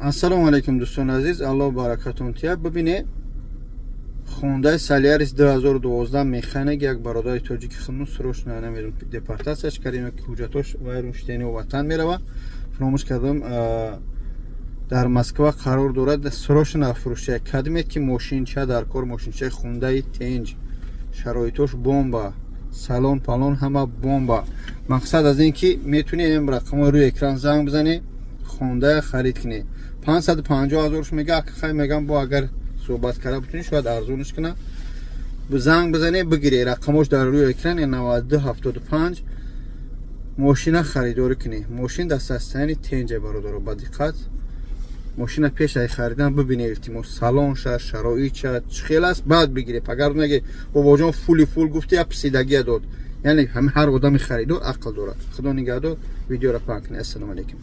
Ассалому алайкум, дӯстони азиз, Аллоҳ баракатон тия. Бибине, Хундай Солярис 2012 механик, як бародари тоҷики худмон срочно, намедонам, депортатсияш кардем, ки ҳуҷҷатош вайрон шудани, ватан мерава. Фаромӯш кардам, дар Москва қарор дорад. Срочно фурӯшия кадмед, ки мошинча дар кор, мошинчаи Хундаи тенҷ, шароитош бомба, салон палон ҳама бомба. Мақсад аз ин ки метунед рақамҳои рӯи экран занг бизанӣ, Хондая харид кунӣ. 550 ҳазорш мега, хай, мегам, бо агар суҳбат карда бутунӣ, шояд арзонш куна. Занг бизанӣ, бигирӣ, рақамош дар рӯи экран 92 75, мошина харидорӣ кунӣ. Мошин дар состоянии тенҷа, бародаро, ба диққат мошина пеш ай харидан бибинед, илтимос, салонша, шароитша чӣ хел аст, баъд бигиред. Агар наги, бобоҷон, фули фул гуфти, я писидагия дод. Яъне ҳар одами харидор ақл дорад. Худо нигаҳдор, видеоро паҳн кунед. Ассалому алайкум.